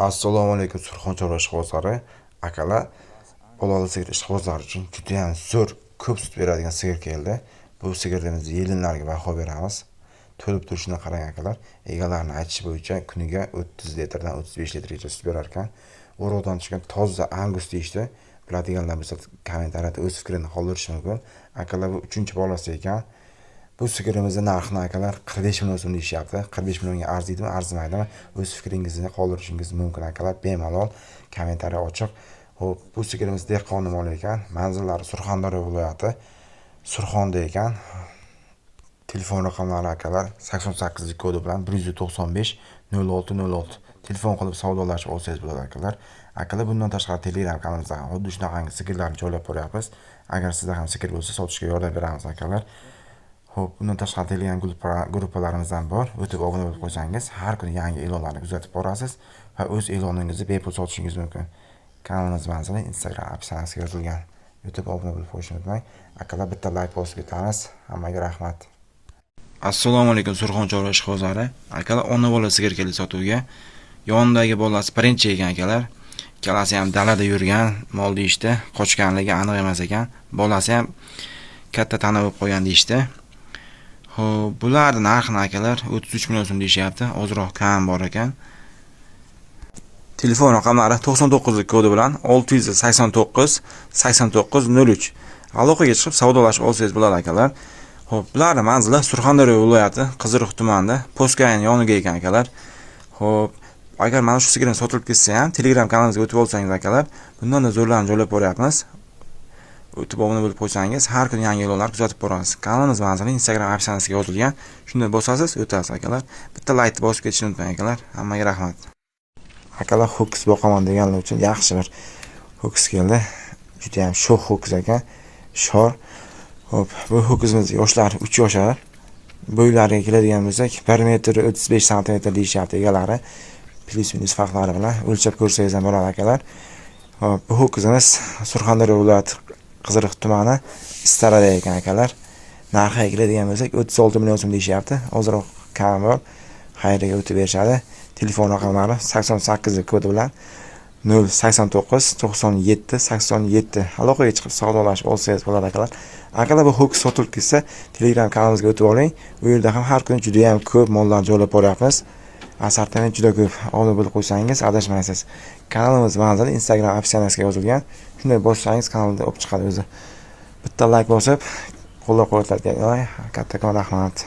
Assalomu alaykum, Surxon chorva ishqibozlari. Akalar, bolali sigir ishqibozlari uchun judayam zo'r, ko'p sut beradigan sigir keldi. Bu sigirimizni yelinlarga baho beramiz. To'lib turishini qarang, akalar. Egalarini aytishi bo'yicha kuniga 30 litrdan 35 litrgacha sut berar ekan. O'roqdan tushgan toza angus deyishdi. Biladiganlar bo'lsa, kommentariyada o'z fikrini qoldirishi mumkin. Akalar, bu 3-bolasi ekan. Bu sigirimizni narxini, akalar, 45 million so'm deyishyapti. 45 millionga arziydimi, arzimaydimi? O'z fikringizni qoldirishingiz mumkin, akalar. Bemalol, kommentariya ochiq. Xo'p, bu sigirimiz dehqonni moli ekan. Manzillari Surxondaryo viloyati Surxonda ekan. Telefon raqamlari, akalar, 88 kodi bilan 195 06 06. Telefon qilib savdolashib olsangiz bo'ladi, akalar. Akalar, bundan tashqari Telegram kanalimizda ham xuddi shunaqangi sigirlarni joylab boryapmiz. Agar sizda ham sigir bo'lsa, sotishga yordam beramiz, akalar. Xo'p, bundan tashqari Telegram gruppalarimiz ham bor. O'tib obuna bo'lib qo'ysangiz, har kuni yangi e'lonlarni kuzatib borasiz va o'z e'loningizni bepul sotishingiz mumkin. Kanalimiz manzili Instagram описание siga yozilgan. Youtube obuna bo'lib qo'yishni unutmang. Akalar, bitta layk bosib ketamiz. Hammaga rahmat. Assalomu alaykum, Surxon chorva ishqibozlari. Akalar, ona bola sigir keldi sotuvga. Yonidagi bolasi birinchi ekan, akalar. Ikkalasi ham dalada yurgan mol deyishdi. Qochganligi aniq emas ekan. Bolasi ham katta tana bo'lib qolgan deyishdi. Xo'p, bularni narxini, akalar, 33 million so'm deyishyapti. Ozroq kam bor ekan. Telefon raqamlari 99 kodi bilan 689 89 03. Aloqaga chiqib savdolashib olsangiz bo'ladi, akalar. Xo'p, bularni manzili Surxondaryo viloyati Qiziriq tumanida, Poskayin yoniga ekan, akalar. Xo'p, agar mana shu sigirni sotilib ketsa ham, Telegram kanalimizga o'tib olsangiz, akalar, bundan da zo'rlarni joylab boryapmiz. O'tib obuna bo'lib qo'ysangiz, har kuni yangi e'lonlar kuzatib borasiz. Kanalimiz manzili Instagram описание siga yozilgan. Shunda bosasiz, o'tasiz, akalar. Bitta laykni bosib ketishni unutmang, akalar. Hammaga rahmat. Akalar, ho'kiz boqaman deganlar uchun yaxshi bir ho'kiz keldi. Juda ham sho'x ho'kiz ekan. Shor. Xo'p, bu ho'kizimiz yoshlari 3 yoshar. Bo'ylariga keladigan bo'lsak, 1 metr 35 santimetr deyishyapti egalari. Плюс минус farqlari bilan o'lchab ko'rsangiz ham bo'ladi, akalar. Xo'p, bu ho'kizimiz Surxondaryo viloyati Qiziriq tumani Istarada ekan, akalar. Narxiga keladigan bo'lsak, 36 million so'm deyishyapti. Ozroq kam bor. Xayriga o'tib berishadi. Telefon raqamlari 88 kodi bilan 089 97 87. Aloqaga chiqib savdolashib olsangiz bo'ladi, akalar. Akalar, bu ho'kiz sotilib ketsa, Telegram kanalimizga o'tib oling. U yerda ham har kuni juda ham ko'p mollarni joylab boryapmiz. Assortiment juda ko'p. Obuna bo'lib qo'ysangiz, adashmaysiz. Kanalimiz manzili Instagram описание siga yozilgan. Shunday bossangiz, kanalda olib chiqadi o'zi. Bitta layk bosib, qo'llab-quvvatlaganlar kattakon rahmat.